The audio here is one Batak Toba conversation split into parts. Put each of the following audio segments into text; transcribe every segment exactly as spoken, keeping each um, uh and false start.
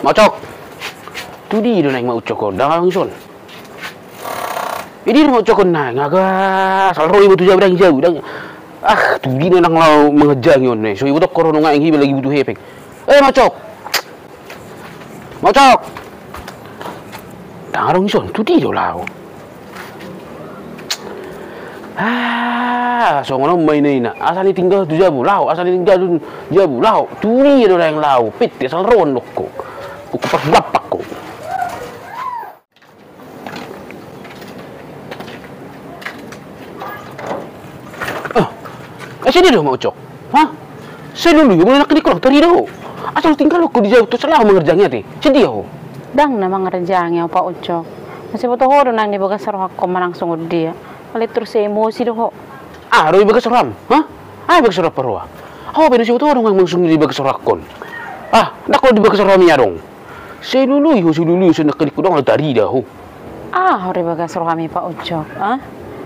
Maucok. Tu dia do naeng Maucok on, ndang adong dison. Di dia do Maucok on naeng, aga asal ro iba tu jabu, ndang di jabu, ndang. Ah, tu dia do naeng laho mangerjangi on, eh. So iboto ho ro nunga, iba lagi butuh hepeng. Eh, Maucok. Maucok. Ndang adong dison, tu dia do laho. Ah, songon on ma ina-ina. Asal ditinggal tu jabu, laho. Asal ditinggal tu jabu, laho. Tu dia do naeng laho. Pit, asal ro on dohot ho. Hupargulap ho. Ah, eh, sadia do Maucok? Hah? Sai lului ho, molo nangkin ingkon tarida ho. Asal tinggal ho di jabu, tung laho mangerjangi ate. Sadia ho? Ndang na mangerjangi au Pak Ucok. Masiboto ho do naeng di bagas rohangkon manang songon dia. Alai tor sai emosi do ho. Ah, ro di bagas roham? Hah? Ah, di bagas roham pe ro. Au pe na siboto ho do naeng manang songon dia di bagas rohangkon. Ah, ndang ho di bagas roham i adong. Sai lului ho, sai lului ho, sai nangkin ingkon dang tarida ho. Aha ro di bagas rohami Pak Ucok, ah?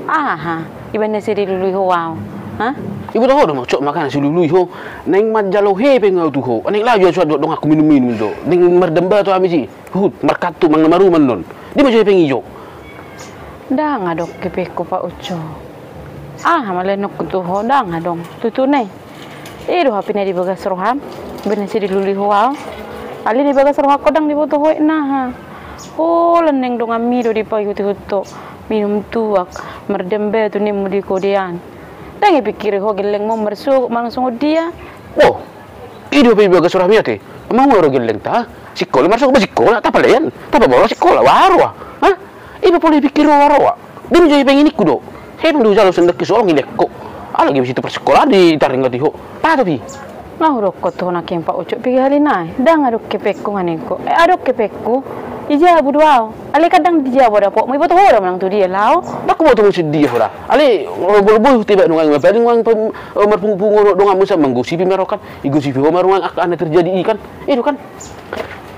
Aha? Ibaen na sai dilului ho au, ah? Iboto ho do Maucok, makana sai lului ho. Naeng manjalo hepeng au tu ho. Naeng laho jo au suan dohot donganku minum-minum do. Naeng mardamba tu hami si. Huhut, markantu manang na maruman non. Dia ma jo hepeng i jo. Ndang adong hepengku Pak Ucok. Aha ma lehononku tu ho, ndang adong. Tutu na i. I do hape na di bagas roham, ibaen na sai dilului ho au. Alai na di bagas rohangkon ndang diboto ho i naha. Holan naeng donganmi do dipaihut-ihut ho, minum tuak, mardamba tu nimmu di kodean. Ndang dipingkiri ho gellengmu on marsogot manang songon dia. Oh, i do hape di bagas rohami ate. Manguaro gellengta, sikola, marsogot ma sikola, tapalean, tapaboa sikola, huaroa. Hah? I do pola dipingkiri ho huaroa. Dia ma jo hepeng i ningku do. Hepeng do hujalo sian nangkin so adong i lehononku. Ala gabe situ parsikolaan ditarringot i ho. Pato pe. Nga hudokkon tu ho nangkin Pak Ucok, piga hali nai. Ndang adong hepengku nga ningku. Eh, adong hepengku. Di jabu do au. Alai kan ndang di jabu dapotmu, iboto ho do manang tu dia laho. Ndang huboto muse tu dia ho da. Alai, eh, boi-boi huteba nunga i ma paling nunga i pem-, eh, marpungu-pungu dohot donganmu sian manggosipi ma ro kan. Digosipi ho ma ro nang angka na terjadi i kan. I do kan.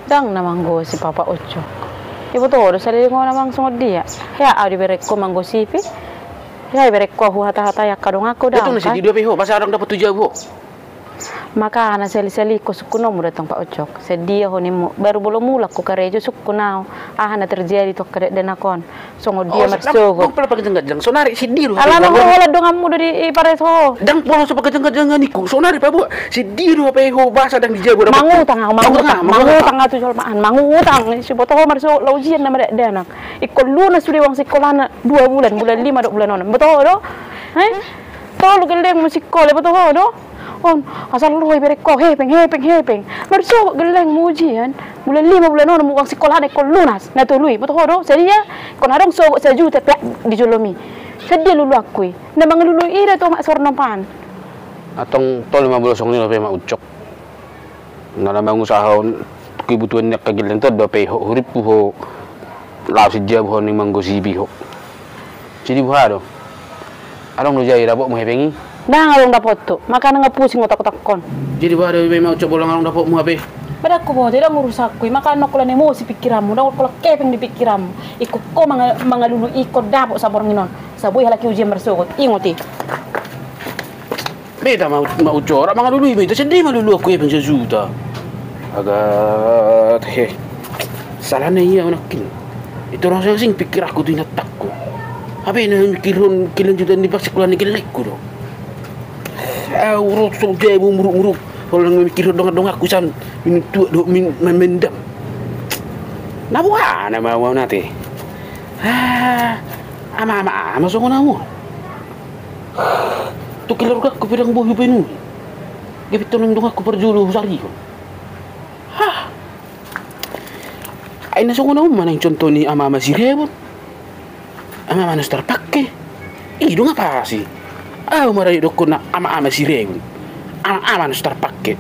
Ndang na manggosip au Pak Ucok. Iboto ho do saleleng on manang songon dia. Hea au diberengko manggosipi. Hea diberengko au huhata-hatai angka donganku, ndang. Itu na kan? Sadia do hape ho, masa ndang dapot tu jabu ho. Makana sahali-sahali ingkon sungkunonmu do tong Pak Ucok. Sadia ho nimmu. Baru molo mulak hukarejo sungkun au. Aha na terjadi tu angka dakdanak on. Songon dia marsogot. Ndang pola paganjang-ganjang, saonari sadia do hape. Ala na ho holan donganmu do dipareso ho. Ndang pola so paganjang-ganjang ningku, saonari paboa. Sadia do hape ho, boasa ndang di jabu dapot. Mangutang au, mangutang. Mangutang au tu jolma an, mangutang. Siboto ho marsogot laho ujian nama dakdanak. Ingkon lunas sude uang sikolana dua bulan, bulan lima dohot bulan onom. Iboto ho do? Eh? Tolu gellengmu sikola, iboto ho do? On, asal ro diberengko au hepeng, hepeng, hepeng. Marsogot gellengmu ujian. Bulan lima, bulan onom uang sikolana ingkon lunas. Na tolu i, iboto ho do? Sadia? Ingkon adong sogot sajuta pe di jolomi. Sadia luluanku i? Na mangalului i da tu omak Sorno pan. Antong tolu ma molo songon i dope Mak Ucok. Na, na mangusahahon kebutuhan ni angka gellengta dope ho, hurimpu ho. Laos sian jabu ho naeng manggosipi ho. Jadi boha do? Adong do jadi dapotmu hepeng i? Ndang adong dapothu, makana nga pusing otak-otakkon. Jadi boha do i, Mak Ucok, molo ndang adong dapotmu hape? Ba ndang huboto, ndang urusanku i, makana ndang holan emosi pingkiranmu, ndang holan hepeng di pingkiranmu. Ingkon ho manga-, mangalului ingkon dapot saborngin on. Asa boi halak i ujian marsogot, ingot i. Beta Mak Ucok, mangalului ma hita, sadia ma luluanku hepeng sajuta. Agat, he. Salahna i au nangkin. Itu orang asing pingkiranku tu inantangku. Hape na mamingkirhon kelanjutan ni parsikolaan ni gellengku do. Au ro so jabu muruk-muruk. Holan mamingkirhon dongan-donganku sian minum tuak dohot min-, main, main dam. Na boha nama au ate. Ah, ama-ama, ama songon au. Tu keluargaku pe ndang boi hupenuhi. Gabe tong donganku parjolo husarihon. Hah. Ai na songon au ma naeng contoh ni ama-ama Sirebon. Ama-ama na so tarpangke. I do nga pas i. Au ma rade dohonon ama-ama Sirebon. Ama-ama na so tarpangke.